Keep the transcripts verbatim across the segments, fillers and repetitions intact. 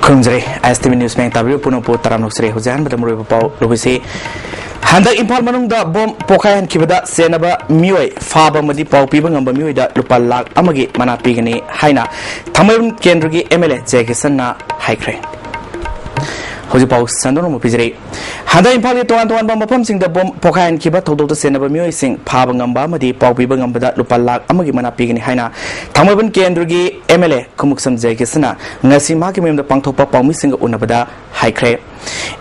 ꯈꯨꯔꯨꯝꯖꯔꯤ꯫ ꯑꯥꯏ ꯑꯦꯁ T V news ꯃꯌꯦꯡ ꯇꯥꯕꯤꯔꯤꯕ ꯄꯨꯝꯅꯃꯛꯄꯨ ꯇꯔꯥꯝꯅ ꯑꯣꯛꯆꯔꯤ꯫ ꯍꯧꯖꯤꯛ ꯑꯍꯥꯟꯕꯗ ꯃꯔꯨꯑꯣꯏꯕ ꯄꯥꯎ ꯂꯧꯕꯤꯁꯤ꯫ ꯍꯟꯗꯛ ꯏꯝꯐꯥꯜ ꯃꯅꯨꯡꯗ ꯕꯣꯝ ꯄꯣꯈꯥꯏꯍꯟꯈꯤꯕꯗ ꯆꯦꯟꯅꯕ ꯃꯤꯑꯣꯏ ꯐꯥꯕ ꯑꯃꯗꯤ ꯄꯥꯎ ꯄꯤꯕ ꯉꯝꯕ ꯃꯤꯑꯣꯏꯗ ꯂꯨꯄꯥ ꯂꯥꯈ ꯑꯃꯒꯤ ꯃꯅꯥ ꯄꯤꯒꯅꯤ ꯍꯥꯏꯅ ꯊꯥꯡꯃꯩꯕꯟ ꯀꯦꯟꯗ꯭ꯔꯒꯤ ꯑꯦꯝ ꯑꯦꯜ ꯑꯦ ꯖꯦ ꯀꯤꯁꯟꯅ ꯍꯥꯏꯈ꯭ꯔꯦ꯫ ꯍꯧꯖꯤꯛ ꯄꯥꯎ ꯁꯟꯗꯣꯛꯅ ꯑꯃꯨꯛ ꯄꯤꯖꯔꯤ꯫ ꯍꯟꯗꯛ ꯏꯝꯐꯥꯜꯒꯤ ꯇꯣꯉꯥꯟ ꯇꯣꯉꯥꯟꯕ ꯃꯐꯝꯁꯤꯡꯗ ꯕꯣꯝ ꯄꯣꯈꯥꯏꯍꯟꯈꯤꯕ ꯊꯧꯗꯣꯛꯇ ꯆꯦꯟꯅꯕ ꯃꯤꯑꯣꯏꯁꯤꯡ ꯐꯥꯕ ꯉꯝꯕ ꯑꯃꯗꯤ ꯄꯥꯎ ꯄꯤꯕ ꯉꯝꯕꯗ ꯂꯨꯄꯥ ꯂꯥꯈ ꯑꯃꯒꯤ ꯃꯅꯥ ꯄꯤꯒꯅꯤ ꯍꯥꯏꯅ ꯊꯥꯡꯃꯩꯕꯟ ꯀꯦꯟꯗ꯭ꯔꯒꯤ ꯑꯦꯝ ꯑꯦꯜ ꯑꯦ ꯈꯨꯃꯨꯛꯁꯝ ꯖꯦ ꯀꯤꯁꯟꯅ ꯉꯁꯤ ꯃꯍꯥꯛꯀꯤ ꯃꯌꯨꯝꯗ ꯄꯥꯡꯊꯣꯛꯄ ꯄꯥꯎꯃꯤꯁꯤꯡꯒ ꯎꯅꯕꯗ ꯍꯥꯏꯈ꯭ꯔꯦ꯫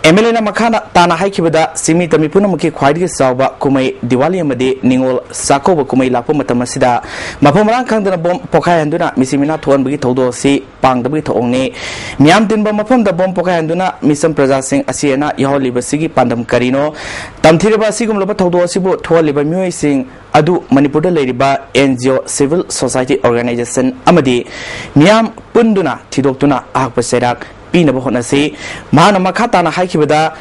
ꯑꯦꯝ ꯑꯦꯜ ꯑꯦꯅ ꯃꯈꯥ ꯇꯥꯅ ꯍꯥꯏꯈꯤꯕꯗ, ꯆꯤꯡꯃꯤ ꯇꯝꯃꯤ ꯄꯨꯝꯅꯃꯛꯀꯤ ꯈ꯭ꯋꯥꯏꯗꯒꯤ ꯆꯥꯎꯕ ꯀꯨꯝꯍꯩ ꯗꯤꯋꯥꯂꯤ ꯑꯃꯗꯤ ꯅꯤꯉꯣꯜ ꯆꯥꯛꯀꯧꯕ ꯀꯨꯝꯍꯩ ꯂꯥꯛꯄ ꯃꯇꯝ ꯑꯁꯤꯗ ꯃꯐꯝ ꯃꯔꯥꯡ ꯈꯪꯗꯅ ꯕꯣꯝ ꯄꯣꯈꯥꯏꯍꯟꯗꯨꯅ ꯃꯤꯁꯤ ꯃꯤꯅꯥ ꯊꯣꯛꯍꯟꯕꯒꯤ ꯊꯧꯗꯣꯛ ꯑꯁꯤ ꯄꯥꯡꯗꯕꯒꯤ ꯊꯧꯑꯣꯡꯅꯤ꯫ ꯃꯤꯌꯥꯝ ꯇꯤꯟꯕ ꯃꯐꯝꯗ ꯕꯣꯝ ꯄꯣꯈꯥꯏꯍꯟꯗꯨꯅ ꯃꯤꯆꯝ ꯄ꯭ꯔꯖꯥꯁꯤꯡ ꯑꯁꯤ ꯑꯅꯥ ꯌꯥꯎꯍꯜꯂꯤꯕꯁꯤꯒꯤ ꯄꯥꯟꯗꯝ ꯀꯔꯤꯅꯣ? ꯇꯝꯊꯤꯔꯕ ꯑꯁꯤꯒꯨꯝꯂꯕ ꯊꯧꯗꯣꯛ ꯑꯁꯤꯕꯨ ꯊꯣꯛꯍꯜꯂꯤꯕ ꯃꯤꯑꯣꯏꯁꯤꯡ ꯑꯗꯨ ꯃꯅꯤꯄꯨꯔꯗ ꯂꯩꯔꯤꯕ and G O, civil society organisation ꯑꯃꯗꯤ ꯃꯤꯌꯥꯝ ꯄꯨꯟꯗꯨꯅ ꯊꯤꯗꯣꯛꯇꯨꯅ ꯑꯍꯛꯄ ꯆꯩꯔꯥꯛ ꯄꯤꯅꯕ ꯍꯣꯠꯅꯁꯤ꯫ ꯃꯍꯥꯛꯅ ꯃꯈꯥ ꯇꯥꯅ ꯍꯥꯏꯈꯤꯕꯗ,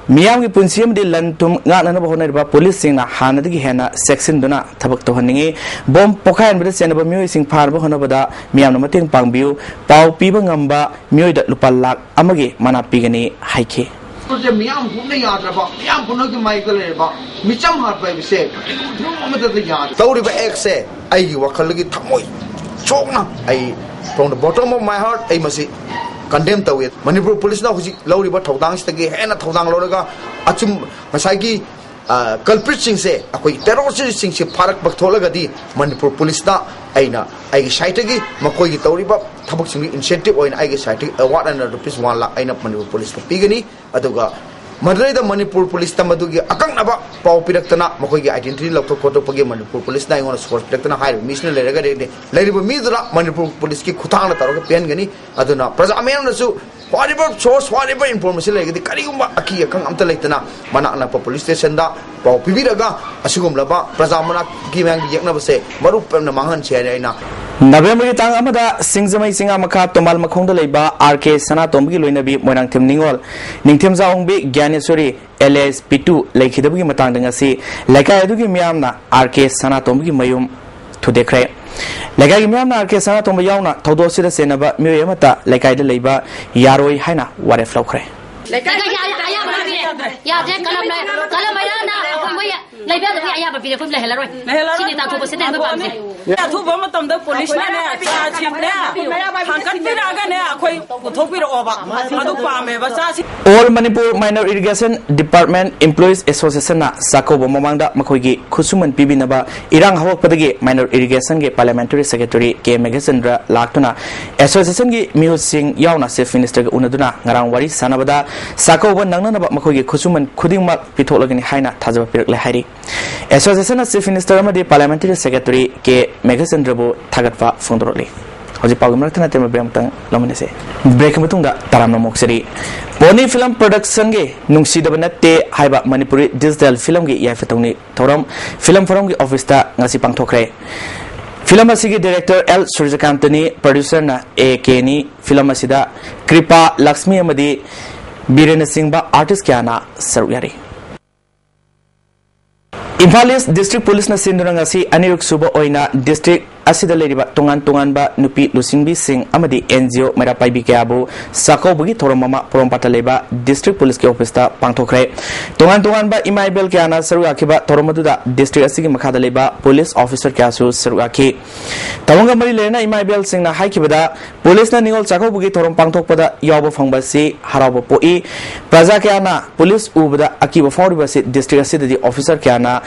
ꯃꯤꯌꯥꯝꯒꯤ ꯄꯨꯟꯁꯤ ꯑꯃꯗꯤ ꯂꯟ ꯊꯨꯝ ꯉꯥꯛꯅꯅꯕ ꯍꯣꯠꯅꯔꯤꯕ ꯄꯨꯂꯤꯁꯁꯤꯡꯅ ꯍꯥꯟꯅꯗꯒꯤ ꯍꯦꯟꯅ ꯆꯦꯛꯁꯤꯟꯗꯨꯅ ꯊꯕꯛ ꯇꯧꯍꯟꯅꯤꯡꯏ꯫ ꯕꯣꯝ ꯄꯣꯈꯥꯏꯍꯟꯕꯗ ꯆꯦꯟꯅꯕ ꯃꯤꯑꯣꯏꯁꯤꯡ ꯐꯥꯅꯕ ꯍꯣꯠꯅꯕꯗ ꯃꯤꯌꯥꯝꯅ ꯃꯇꯦꯡ ꯄꯥꯡꯕꯤꯌꯨ꯫ ꯄꯥꯎ ꯄꯤꯕ ꯉꯝꯕ ꯃꯤꯑꯣꯏꯗ ꯂꯨꯄꯥ ꯂꯥꯈ ꯑꯃꯒꯤ ꯃꯅꯥ ꯄꯤꯒꯅꯤ ꯍꯥꯏꯈꯤ꯫ ꯁꯦ ꯃꯤꯌꯥꯝ ꯄꯨꯝꯅ ꯌꯥꯗ꯭ꯔꯕ, ꯃꯤꯌꯥꯝ ꯄꯨꯝꯅꯃꯛꯀꯤ ꯃꯥꯏꯀꯩ ꯂꯩꯔꯕ ꯃꯤꯆꯝ ꯍꯥꯠꯄ ꯍꯥꯏꯕꯁꯦ ꯀꯔꯤꯒꯨꯝꯕ ꯐꯤꯕꯝ ꯑꯃꯠꯇꯗ ꯌꯥꯗꯦ꯫ ꯇꯧꯔꯤꯕ ꯑꯦꯛꯁꯦ ꯑꯩꯒꯤ ꯋꯥꯈꯜꯗꯒꯤ ꯊꯃꯣꯏ ꯁꯣꯛꯅ ꯑꯩ from the bottom of my heart ꯑꯩ ꯃꯁꯤ condemn ꯇꯧꯏ꯫ ꯃꯅꯤꯄꯨꯔ ꯄꯨꯂꯤꯁꯅ ꯍꯧꯖꯤꯛ ꯂꯧꯔꯤꯕ ꯊꯧꯗꯥꯡꯁꯤꯗꯒꯤ ꯍꯦꯟꯅ ꯊꯧꯗꯥꯡ ꯂꯧꯔꯒ ꯑꯆꯨꯝ ꯉꯁꯥꯏꯒꯤ, ꯑ, culpritꯁꯤꯡꯁꯦ, ꯑꯩꯈꯣꯏ terroristꯁꯤꯡꯁꯦ ꯐꯥꯔꯛꯄ ꯊꯣꯛꯂꯒꯗꯤ ꯃꯅꯤꯄꯨꯔ ꯄꯨꯂꯤꯁꯇ ꯑꯩꯅ ꯑꯩꯒꯤ sideꯇꯒꯤ ꯃꯈꯣꯏꯒꯤ ꯇꯧꯔꯤꯕ ꯊꯕꯛꯁꯤꯡꯒꯤ incentive ꯑꯣꯏꯅ ꯑꯩꯒꯤ sideꯇꯒꯤ award ꯑꯣꯏꯅ rupees one lakh ꯑꯩꯅ ꯃꯅꯤꯄꯨꯔ ꯄꯨꯂꯤꯁꯇ ꯄꯤꯒꯅꯤ꯫ ꯑꯗꯨꯒ ꯃꯗꯨꯗꯩꯗ ꯃꯅꯤꯄꯨꯔ ꯄꯨꯂꯤꯁꯇ ꯃꯗꯨꯒꯤ ꯑꯀꯛꯅꯕ ꯄꯥꯎ ꯄꯤꯔꯛꯇꯅ, ꯃꯈꯣꯏꯒꯤ identity ꯂꯧꯊꯣꯛ ꯈꯣꯠꯇꯣꯛꯄꯒꯤ ꯃꯅꯤꯄꯨꯔ ꯄꯨꯂꯤꯁꯅ ꯑꯩꯉꯣꯟꯗ source ꯄꯤꯔꯛꯇꯅ ꯍꯥꯏꯔꯤꯕ ꯃꯤꯁꯤꯅ ꯂꯩꯔꯒꯗꯤ, ꯂꯩꯔꯤꯕ ꯃꯤꯗꯨꯅ ꯃꯅꯤꯄꯨꯔ ꯄꯨꯂꯤꯁꯀꯤ ꯈꯨꯠꯊꯥꯡꯗ ꯇꯧꯔꯒ ꯄꯤꯍꯟꯒꯅꯤ꯫ ꯑꯗꯨꯅ ꯄ꯭ꯔꯖꯥ ꯃꯌꯥꯝꯅꯁꯨ whatever source, whatever information ꯂꯩꯔꯒꯗꯤ, ꯀꯔꯤꯒꯨꯝꯕ ꯑꯀꯤ ꯑꯈꯪ ꯑꯝꯇ ꯂꯩꯇꯅ ꯃꯅꯥꯛ ꯅꯛꯄ ꯄꯨꯂꯤꯁ ꯁ꯭ꯇꯦꯁꯟꯗ ꯄꯥꯎ ꯄꯤꯕꯤꯔꯒ ꯑꯁꯤꯒꯨꯝꯂꯕ ꯄ꯭ꯔꯖꯥ ꯃꯅꯥꯛꯀꯤ ꯃꯌꯥꯝꯒꯤ ꯌꯦꯛꯅꯕꯁꯦ ꯃꯔꯨꯞ ꯄꯨꯟꯅ ꯃꯥꯡꯍꯟꯁꯤ ꯍꯥꯏꯅ ꯑꯩꯅ ꯅꯕꯦꯝꯕꯔꯒꯤ ꯇꯥꯡ ꯑꯃꯗ ꯁꯤꯡꯖꯃꯩ ꯆꯤꯡꯉꯥ ꯃꯈꯥ ꯇꯣꯃꯥꯜ ꯃꯈꯣꯡꯗ ꯂꯩꯕ ꯑꯥꯔ ꯀꯦ ꯁꯅꯥꯇꯣꯝꯕꯒꯤ ꯂꯣꯏꯅꯕꯤ ꯃꯣꯏꯔꯥꯡꯊꯦꯝ ꯅꯤꯉꯣꯜ ꯅꯤꯡꯊꯦꯝꯖꯥ ꯑꯣꯡꯕꯤ ꯒ꯭ꯌꯥꯅꯦꯁꯣꯔꯤ ꯑꯦꯂꯤꯌꯥꯁ ꯄꯤꯇꯨ ꯂꯩꯈꯤꯗꯕꯒꯤ ꯃꯇꯥꯡꯗ ꯉꯁꯤ ꯂꯩꯀꯥꯏ ꯑꯗꯨꯒꯤ ꯃꯤꯌꯥꯝꯅ ꯑꯥꯔ ꯀꯦ ꯁꯅꯥꯇꯣꯝꯕꯒꯤ ꯃꯌꯨꯝ ꯊꯨꯗꯦꯛꯈ꯭ꯔꯦ꯫ ꯂꯩꯀꯥꯏꯒꯤ ꯃꯤꯌꯥꯝꯅ ꯑꯥꯔ ꯀꯦ ꯁꯅꯥꯇꯣꯝꯕ ꯌꯥꯎꯅ ꯊꯧꯗꯣꯛ ꯑꯁꯤꯗ ꯆꯦꯟꯅꯕ ꯃꯤꯑꯣꯏ ꯑꯃꯠꯇ ꯂꯩꯀꯥꯏꯗ ꯂꯩꯕ ꯌꯥꯔꯣꯏ ꯍꯥꯏꯅ ꯋꯥꯔꯦꯞ ꯂꯧꯈ꯭ꯔꯦ꯫ ꯂꯩꯀꯥꯏꯒꯤ ꯑꯌꯥꯕ ꯄꯤꯔꯦ꯫ ꯌꯥꯗ꯭ꯔꯦ꯫ ꯀꯂꯝ ꯂꯩ-, ꯀꯂꯝ ꯃꯌꯥꯅ ꯑꯩꯈꯣꯏ ꯃꯣꯏ ꯂꯩꯕ ꯌꯥꯗꯕꯒꯤ ꯑꯌꯥꯕ ꯄꯤꯔꯦ꯫ ꯑꯩꯈꯣꯏ ꯂꯩꯍꯜꯂꯔꯣꯏ꯫ ꯂꯩꯍꯜꯂꯔꯣꯏ꯫ ꯁꯤꯅꯤ ꯇꯥꯟꯊꯣꯛꯄ ꯁꯤꯗ ꯑꯩꯈꯣꯏ ꯄꯥꯝꯖꯩ꯫ ꯑꯊꯨꯕ ꯃꯇꯝꯗ ꯄꯨꯂꯤꯁꯅꯅꯦ, ꯆꯥꯁꯤꯡꯅꯦ, ꯍꯥꯡꯀꯠꯄꯤꯔꯛꯑꯒꯅꯦ, ꯑꯩꯈꯣꯏ ꯄꯨꯊꯣꯛꯄꯤꯔꯛꯑꯣꯕ꯫ ꯑꯗꯨ ꯄꯥꯝꯃꯦꯕ, ꯆꯥꯁꯤꯡ꯫ All Manipur Minor Irrigation Department Employees Associationꯅ ꯆꯥꯛꯀꯧꯕ ꯃꯃꯥꯡꯗ ꯃꯈꯣꯏꯒꯤ ꯈꯨꯠꯁꯨꯃꯟ ꯄꯤꯕꯤꯅꯕ ꯏꯔꯥꯡ ꯍꯧꯔꯛꯄꯗꯒꯤ Minor Irrigationꯒꯤ Parliamentary Secretary ꯀꯦ ꯃꯦꯘꯆꯟꯗ꯭ꯔ ꯂꯥꯛꯇꯨꯅ associationꯒꯤ ꯃꯤꯍꯨꯠꯁꯤꯡ ꯌꯥꯎꯅ Chief Ministerꯒ ꯎꯅꯗꯨꯅ ꯉꯔꯥꯡ ꯋꯥꯔꯤ ꯁꯥꯟꯅꯕꯗ ꯆꯥꯛꯀꯧꯕ ꯅꯪꯅꯅꯕ ꯃꯈꯣꯏꯒꯤ ꯈꯨꯠꯁꯨꯃꯟ ꯈꯨꯗꯤꯡꯃꯛ ꯄꯤꯊꯣꯛꯂꯒꯅꯤ ꯍꯥꯏꯅ ꯊꯥꯖꯕ ꯄꯤꯔꯛꯂꯦ ꯍꯥꯏꯔꯤ꯫ Associationꯅ Chief Minister ꯑꯃꯗꯤ Parliamentary Secretary ꯀꯦ ꯃꯦꯘꯆꯟꯗ꯭ꯔꯕꯨ ꯊꯥꯒꯠꯄ ꯐꯣꯡꯗꯣꯔꯛꯂꯤ꯫ ꯍꯧꯖꯤꯛ ꯄꯥꯎꯒꯤ ꯃꯔꯛꯇ ꯅꯠꯇꯦ, break ꯑꯃꯇꯪ ꯂꯧꯃꯤꯟꯅꯁꯦ꯫ Breakꯀꯤ ꯃꯇꯨꯡꯗ ꯇꯔꯥꯝꯅ ꯑꯃꯨꯛ ꯁꯤꯔꯤ꯫ ꯄꯣꯅꯤ Film Productionꯒꯤ ꯅꯨꯡꯁꯤꯗꯕ ꯅꯠꯇꯦ ꯍꯥꯏꯕ ꯃꯅꯤꯄꯨꯔꯤ digital filmꯒꯤ ꯌꯥꯏꯐ ꯊꯧꯅꯤ ꯊꯧꯔꯝ Film Forumꯒꯤ officeꯇ ꯉꯁꯤ ꯄꯥꯡꯊꯣꯛꯈ꯭ꯔꯦ꯫ Film ꯑꯁꯤꯒꯤ director ꯑꯦꯜ ꯁꯨꯔꯖꯀꯥꯟꯇꯅꯤ, producerꯅ ꯑꯦ ꯀꯦꯅꯤ꯫ Film ꯑꯁꯤꯗ ꯀ꯭ꯔꯤꯄꯥ ꯂꯛꯁꯃꯤ ꯑꯃꯗꯤ ꯕꯤꯔꯦꯟꯅꯆꯤꯡꯕ artist ꯀꯌꯥꯅ ꯁꯔꯨꯛ ꯌꯥꯔꯤ꯫ ꯏꯝꯐꯥꯜ East District Policeꯅ ꯁꯤꯟꯗꯨꯅ ꯉꯁꯤ ꯑꯅꯤꯔꯛ ꯁꯨꯕ ꯑꯣꯏꯅ district ꯑꯁꯤꯗ ꯂꯩꯔꯤꯕ ꯇꯣꯉꯥꯟ ꯇꯣꯉꯥꯟꯕ ꯅꯨꯄꯤ ꯂꯨꯆꯤꯡꯕꯤꯁꯤꯡ ꯑꯃꯗꯤ NGO ꯃꯩꯔꯥ ꯄꯥꯏꯕꯤ ꯀꯌꯥꯕꯨ ꯆꯥꯛꯀꯧꯕꯒꯤ ꯊꯧꯔꯝ ꯑꯃ ꯄꯣꯔꯣꯝꯄꯥꯠꯇ ꯂꯩꯕ district policeꯀꯤ officeꯇ ꯄꯥꯡꯊꯣꯛꯈ꯭ꯔꯦ꯫ ꯇꯣꯉꯥꯟ ꯇꯣꯉꯥꯟꯕ ꯏꯃꯥ ꯏꯕꯦꯜ ꯀꯌꯥꯅ ꯁꯔꯨꯛ ꯌꯥꯈꯤꯕ ꯊꯧꯔꯝ ꯑꯗꯨꯗ district ꯑꯁꯤꯒꯤ ꯃꯈꯥꯗ ꯂꯩꯕ police officer ꯀꯌꯥꯁꯨ ꯁꯔꯨꯛ ꯌꯥꯈꯤ꯫ ꯊꯧꯔꯝꯒ ꯃꯔꯤ ꯂꯩꯅꯅ ꯏꯃꯥ ꯏꯕꯦꯜꯁꯤꯡꯅ ꯍꯥꯏꯈꯤꯕꯗ, policeꯅ ꯅꯤꯉꯣꯜ ꯆꯥꯛꯀꯧꯕꯒꯤ ꯊꯧꯔꯝ ꯄꯥꯡꯊꯣꯛꯄꯗ ꯌꯥꯎꯕ ꯐꯪꯕ ꯑꯁꯤ ꯍꯔꯥꯎꯕ ꯄꯣꯛꯏ꯫ ꯄ꯭ꯔꯖꯥ ꯀꯌꯥꯅ police ꯎꯕꯗ ꯑꯀꯤꯕ ꯐꯥꯎꯔꯤꯕ ꯑꯁꯤ district ꯑꯁꯤꯗꯗꯤ officer ꯀꯌꯥꯅ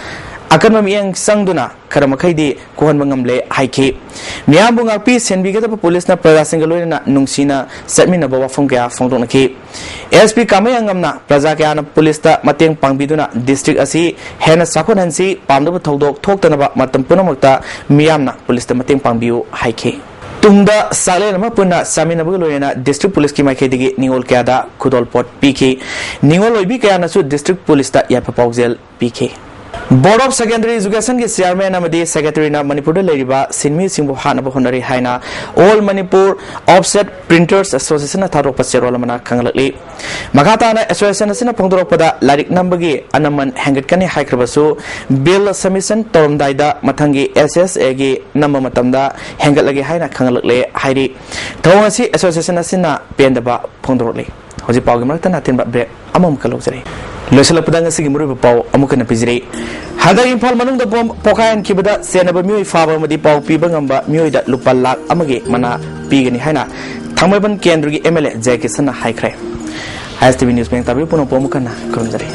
ꯑꯀꯟꯕ ꯃꯤꯠꯌꯦꯡ ꯆꯪꯗꯨꯅ ꯈꯔ ꯃꯈꯩꯗꯤ ꯀꯣꯛꯍꯟꯕ ꯉꯝꯂꯦ ꯍꯥꯏꯈꯤ꯫ ꯃꯤꯌꯥꯝꯕꯨ ꯉꯥꯛꯄꯤ ꯁꯦꯟꯕꯤꯒꯗꯕ policeꯅ ꯄ꯭ꯔꯖꯥꯁꯤꯡꯒ ꯂꯣꯏꯅꯅ ꯅꯨꯡꯁꯤꯅ ꯆꯠꯃꯤꯟꯅꯕ ꯋꯥꯐꯝ ꯀꯌꯥ ꯐꯣꯡꯗꯣꯛꯅꯈꯤ꯫ SP ꯀꯥꯃꯩ ꯑꯉꯝꯅ ꯄ꯭ꯔꯖꯥ ꯀꯌꯥꯅ policeꯇ ꯃꯇꯦꯡ ꯄꯥꯡꯕꯤꯗꯨꯅ district ꯑꯁꯤ ꯍꯦꯟꯅ ꯆꯥꯎꯈꯠꯍꯟꯁꯤ, ꯄꯥꯝꯗꯕ ꯊꯧꯗꯣꯛ ꯊꯣꯛꯇꯅꯕ ꯃꯇꯝ ꯄꯨꯝꯅꯃꯛꯇ ꯃꯤꯌꯥꯝꯅ policeꯇ ꯃꯇꯦꯡ ꯄꯥꯡꯕꯤꯌꯨ ꯍꯥꯏꯈꯤ꯫ ꯇꯨꯡꯗ ꯆꯥꯛꯂꯦꯟ ꯑꯃ ꯄꯨꯟꯅ ꯆꯥꯃꯤꯟꯅꯕꯒ ꯂꯣꯏꯅꯅ district policeꯀꯤ ꯃꯥꯏꯀꯩꯗꯒꯤ ꯅꯤꯉꯣꯜ ꯀꯌꯥꯗ ꯈꯨꯗꯣꯜꯄꯣꯠ ꯄꯤꯈꯤ꯫ ꯅꯤꯉꯣꯜ ꯑꯣꯏꯕꯤ ꯀꯌꯥꯅꯁꯨ district policeꯇ ꯌꯥꯏꯐ ꯄꯥꯎꯖꯦꯜ ꯄꯤꯈꯤ꯫ Board of Secondary Education ꯒꯤ chairman ꯑꯃꯗꯤ secretary ꯅ ꯃꯅꯤꯄꯨꯔꯗ ꯂꯩꯔꯤꯕ ꯁꯤꯟꯃꯤꯁꯤꯡꯕꯨ ꯍꯥꯠꯅꯕ ꯍꯣꯠꯅꯔꯤ ꯍꯥꯏꯅ All Manipur Offset Printers Association ꯅ ꯊꯥꯗꯣꯛꯄ ꯆꯦꯔꯣꯜ ꯑꯃꯅ ꯈꯪꯍꯜꯂꯛꯂꯤ꯫ ꯃꯈꯥ ꯇꯥꯅ association ꯑꯁꯤꯅ ꯐꯣꯡꯗꯣꯔꯛꯄꯗ, ꯂꯥꯏꯔꯤꯛ ꯅꯝꯕꯒꯤ ꯑꯅꯃꯟ ꯍꯦꯟꯒꯠꯀꯅꯤ ꯍꯥꯏꯈ꯭ꯔꯕꯁꯨ, bill submission ꯇꯧꯔꯝꯗꯥꯏꯗ ꯃꯊꯪꯒꯤ S S A ꯒꯤ ꯅꯝꯕ ꯃꯇꯝꯗ ꯍꯦꯟꯒꯠꯂꯒꯦ ꯍꯥꯏꯅ ꯈꯪꯍꯜꯂꯛꯂꯦ ꯍꯥꯏꯔꯤ꯫ ꯊꯧꯑꯣꯡ ꯑꯁꯤ association ꯑꯁꯤꯅ ꯄꯦꯟꯗꯕ ꯐꯣꯡꯗꯣꯔꯛꯂꯤ꯫ ꯍꯧꯖꯤꯛ ꯄꯥꯎꯒꯤ ꯃꯔꯛꯇ ꯑꯇꯦꯟꯕ break ꯑꯃꯃꯨꯛꯀ ꯂꯧꯖꯔꯤ꯫ ꯂꯣꯏꯁꯤꯜꯂꯛꯄꯗ ꯉꯁꯤꯒꯤ ꯃꯔꯨꯑꯣꯏꯕ ꯄꯥꯎ ꯑꯃꯨꯛ ꯍꯟꯅ ꯄꯤꯖꯔꯤ꯫ ꯍꯟꯗꯛ ꯏꯝꯐꯥꯜ ꯃꯅꯨꯡꯗ bomb ꯄꯣꯈꯥꯏꯍꯟꯈꯤꯕꯗ ꯆꯦꯟꯅꯕ ꯃꯤꯑꯣꯏ ꯐꯥꯕ ꯑꯃꯗꯤ ꯄꯥꯎ ꯄꯤꯕ ꯉꯝꯕ ꯃꯤꯑꯣꯏꯗ ꯂꯨꯄꯥ ꯂꯥꯈ ꯑꯃꯒꯤ ꯃꯅꯥ ꯄꯤꯒꯅꯤ ꯍꯥꯏꯅ ꯊꯥꯡꯃꯩꯕꯟ ꯀꯦꯟꯗ꯭ꯔꯒꯤ M L A ꯖꯌꯀꯤꯁꯟꯅ ꯍꯥꯏꯈ꯭ꯔꯦ꯫ I S T V news ꯃꯌꯦꯛ ꯇꯥꯕꯤꯌꯨ ꯄꯨꯝꯅꯃꯛꯄꯨ ꯑꯃꯨꯛ ꯍꯟꯅ ꯈꯨꯔꯨꯝꯖꯔꯤ꯫